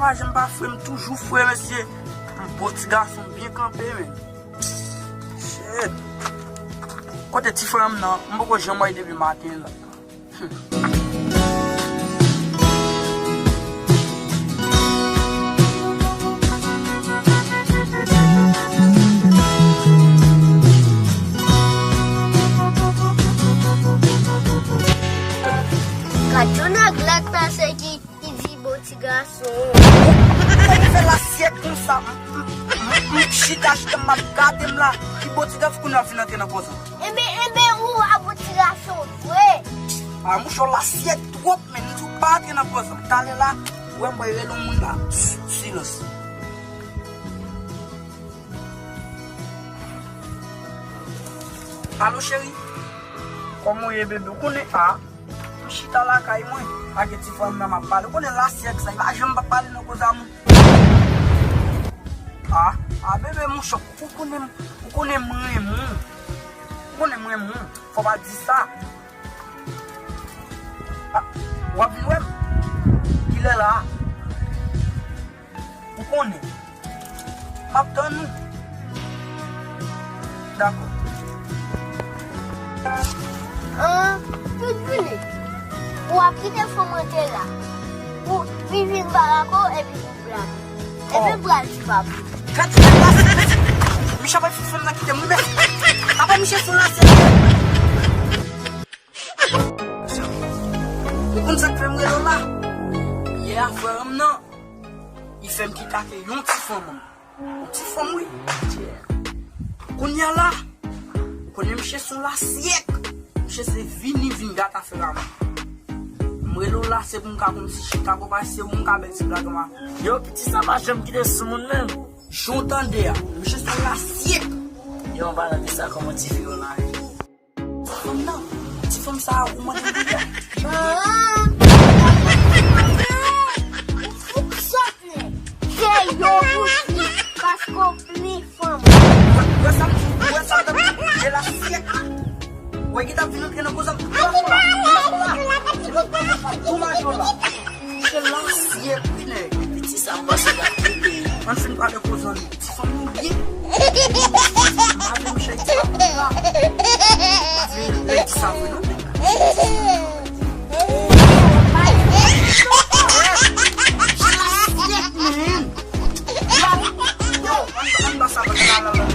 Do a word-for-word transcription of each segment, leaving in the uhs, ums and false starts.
Jan m pa fre, m toujou fre, mesye. M bon ti gason, m byen kanpe, men. Shit. Kote ti frè m nan? M poko janm wè l depi maten la. Gad yon nèg lèd pase ki, ki di bon ti gason. Ou fè lasyèt konsa, m, m, m, m chita, chita, m ap gade m la. Ki bon ti gason kounye a fin antre nan koze. Enben, enben, ou a bon ti gason vre. A, mouche, w lasyèt twòp, men m di w pa antre nan koze. Talè la, ou wè m bay rele yon moun la. Silans. Alo, cheri. Kòman w ye, bebe? Ou konnen a? M chita lakay mwen. Ak ti frè m nan m ap pale. Ou konnen lasyèt sa, li pa janm pa pale nan koze a moun. A, a, bebe, mouche, ou konnen, ou konnen m renmen w. Ou konnen m renmen w. Fò w pa di sa. A, w ap vin wè m? Kilè la? Ou konnen. M ap tann ou. Dakò. An, tout vini. Ou ap kite fanm an te la. Ou vin vin barako epi pou blag. Epi bral ti pap. Gad ti nèg la, Micha pa fin fanm nan kite m, wi, men. Apa Micha sou lasyèt. Ou konn sa k fè m rele w la? Yè a, frè m nan, li fè m kite ak yon ti fanm. Yon ti fanm, wi. Kounye a la, ou konnen misye se yon lasyèt. Misye se vini, vin gate afè a mwen. M rele w la, se pou m ka konn si chita, pou pa se ou m ka bèl ti blag anba. Yo, piti sa pa janm kite sou moun menm. Jan w tande a, misye se yon lasyèt. Yo, an palan de sa, kòman ti fi yo la ye? Ti fanm nan, ti fanm sa a, ou mande pou li a. Ou fouk sòt nèg. Se yo pou di, paske w plen fanm. Wè, wè sa m di, wè sa m di, e lasyèt. Wè ki t ap vin antre nan koze m. Tou majo la. Misye lasyèt, wi, nèg. Piti sa, m panse l ap kite. Ann fin pale koze an. Ti fanm nou byen. M pa vle misye di sa pou la. M pa vle misye di sa vre non. Yo, ann, ann ba sa pase la, la, la.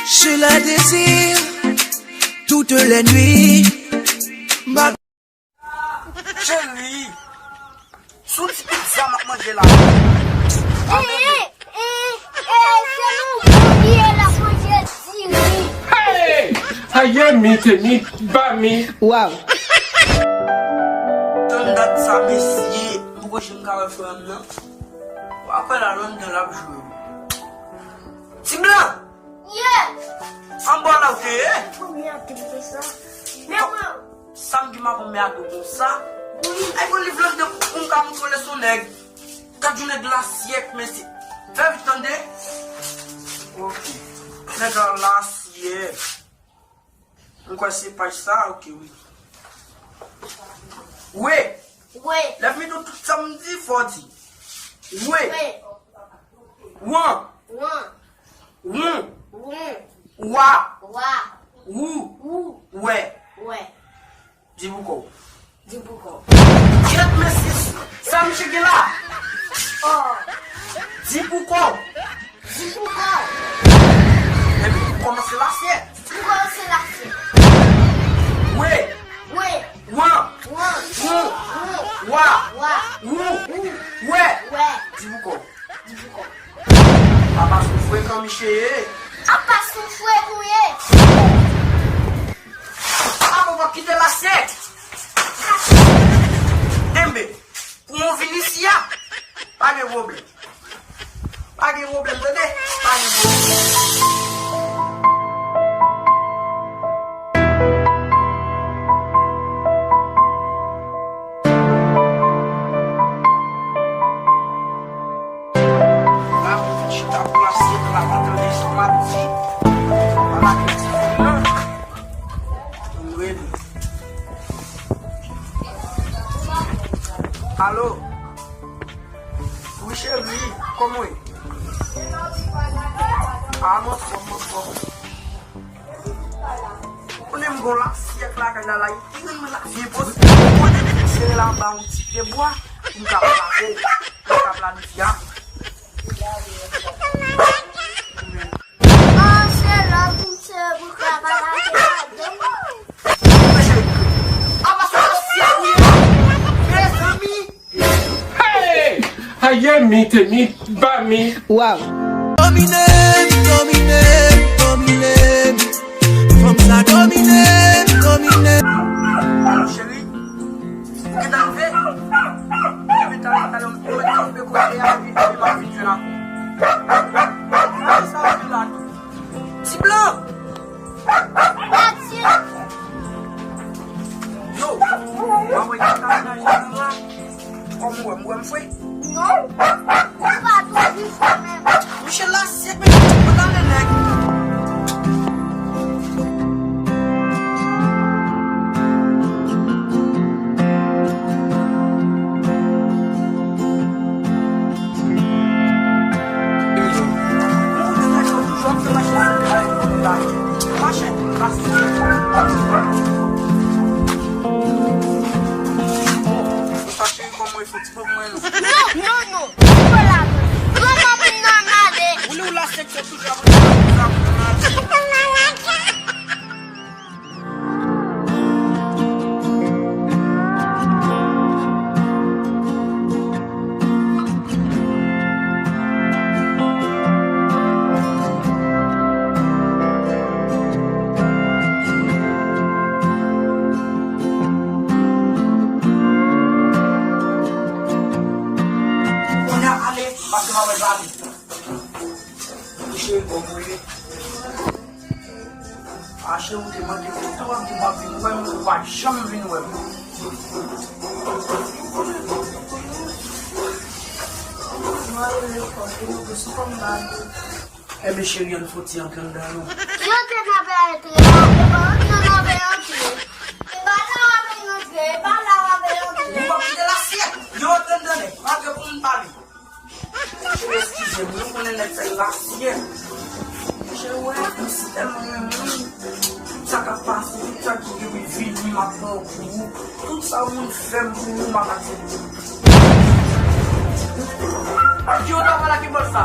Cela désire toutes les nuits. Ma- Cheri, sou ti pizza m ap manje la. Eh, eh, eh, eh, se nou bouye la manje diri. Hey! Aye mi te mi ba mi. Waw. Tann dat sa, mesye. M poko janm ka wè frè m nan. W ap wè la London l ap jwe. Ti blan! Yeah! Anba la w te ye? Konbyen ap te sa? Men mwen. Sa m di m ap mè ak ou konsa. Wi. Ay, bon, li vle de pou m ka montre l se yon nèg. Gad yon nèg lasyèt, mesye. Fè vit tande. Ok. Nèg la lasyèt. M kwè se paj sa, ok, wi. We. We. Lè m di w tout sa m di, fò w di. We. We. Wan. Wan. Won. Won. Wa. Wa. Wou. Wou. Wè. Wè. Di pou kò w. Di pou kò w. Kèt mesye, sa misye gen la? Oh. Di pou kò w. Di pou kò w. Epi pou kòmanse lasyèt. Pou kòmanse lasyèt. We. We. Wan. Wan. Won. Won. Wa. Wa. Wou. Wou. Wè. Wè. Di pou kò w. Di pou kò w. Apa se yon frekan misye ye. Apa se yon frekan w ye. Apa w ap kite lasyèt. Enben, pou mwen vin isi a, pa gen pwoblèm. Pa gen pwoblèm, tande? Pa gen pwoblèm. Alo? Wi, cheri, kòman w ye? A, m anfòm, m anfòm. Ou konnen m gon lasyèt lakay la, la, li rann mwen lavi enposib. Ou konnen m sere la anba yon ti pye bwa, pou m ka plake, pou m ka planifye. An, se lòt, m se pou ka plake ladan. Apa se lasyèt ou ye? Mezanmi! Hey! Aye mi te mi ba mi. Waw. Domine m, domine m, domine m. Fanm sa domine m, domine m. Alo, cheri. Ou gentan rive? Ou gentan rive, talè, talè, ou mèt kanpe kote a, epi, epi m ap vin jwenn ak ou. Sa ou vin la tou? Ti blan! Yo, mwen wè ki ta nan la. Kòm ou wè m, ou wè m fre? Non. Ou pa toujou fre menm. Mouche lasyèt, men, mwen nan nèg. Non, non, non. Ou pa la. Non, non, non, non, non. Ou la seksyon toujou ap. Kounye a ale, pase m ap pale. Cheri, kòman w ye? A, cheri, ou te mande m, ou te mande m, w ap vin wè m, ou pa janm vin wè m. Mwen rele fò, te mande sou kòm ba. Enben, cheri, ann fò ti antre anndan, non. Yo te nan pè antre, yo pa antre nan pè antre. E pa la w ap antre, e pa la w ap antre. Ou p ap kite lasyèt, yo antre anndan nèt, antre pou moun pale. Cheri, eskize m, nou konnen nèg fè lasyèt. Cheri, wè, m si tèlman renmen w. Tout sa k ap pase, tout sa ki gen pou vini, m ap pran w pou ou. Tout sa yon moun fè m pou ou, m ap aksepte. Ki yo ta pale ak ki bòs sa?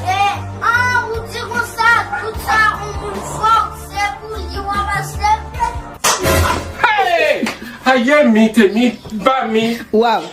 E, an, ou di konsa, tout sa yon moun fè w, se pou li w ap aksepte. Hey! Aye mi te mi ba mi. Waw.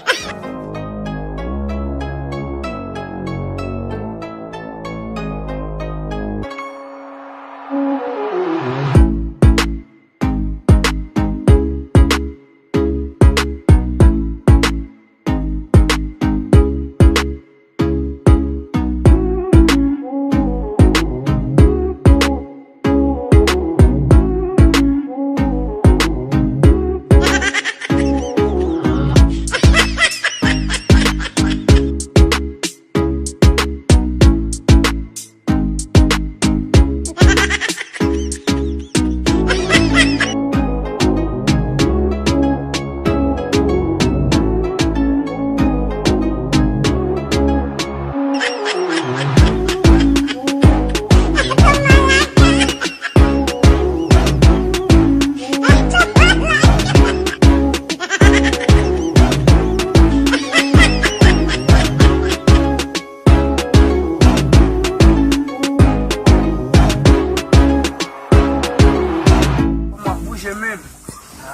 Kòman w ap bouje menm?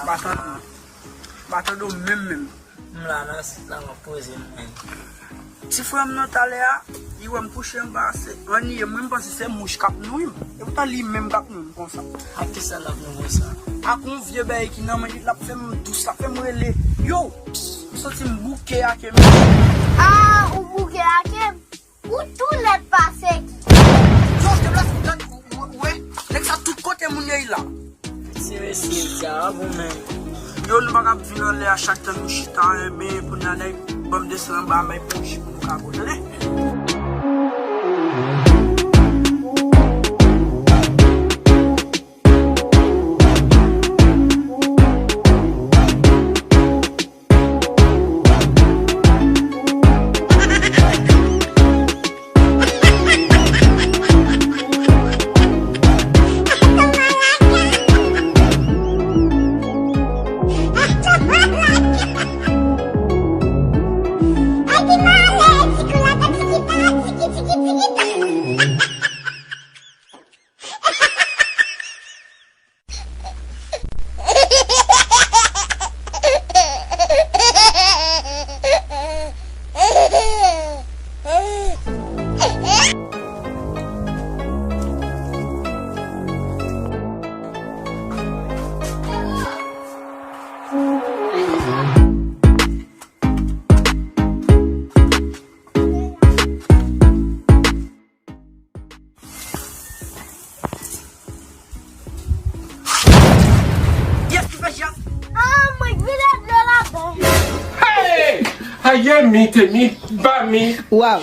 Pa tande w. Pa tande w menm menm. M la nan sit la, m ap poze m menm. Ti frè m nan talè a, li wè m kouche anba, se anniye mwen, m panse se mouch k ap nouri m. E poutan li menm k ap nouri m konsa. Ak kisa l ap nouri w konsa? Ak yon vye bèy ki nan men li, l ap fè m dous, l ap fè m rele. Yo! M santi m bouke ake m. Ah, ou bouke ake m? Ou tou lèd pase ki. Yo, deplase, gad, ou, ou, ou wè? Nèg sa tout kote moun yo ye la. Ti mesye, sa a bon, men. Yo, nou pa ka ap vin anlè a chak tan nou chita, enben, kounye a nèg, ban m desann anba, bay pou yon ji pou nou ka bwè, tande? Ye mi te mi ba mi. Waw.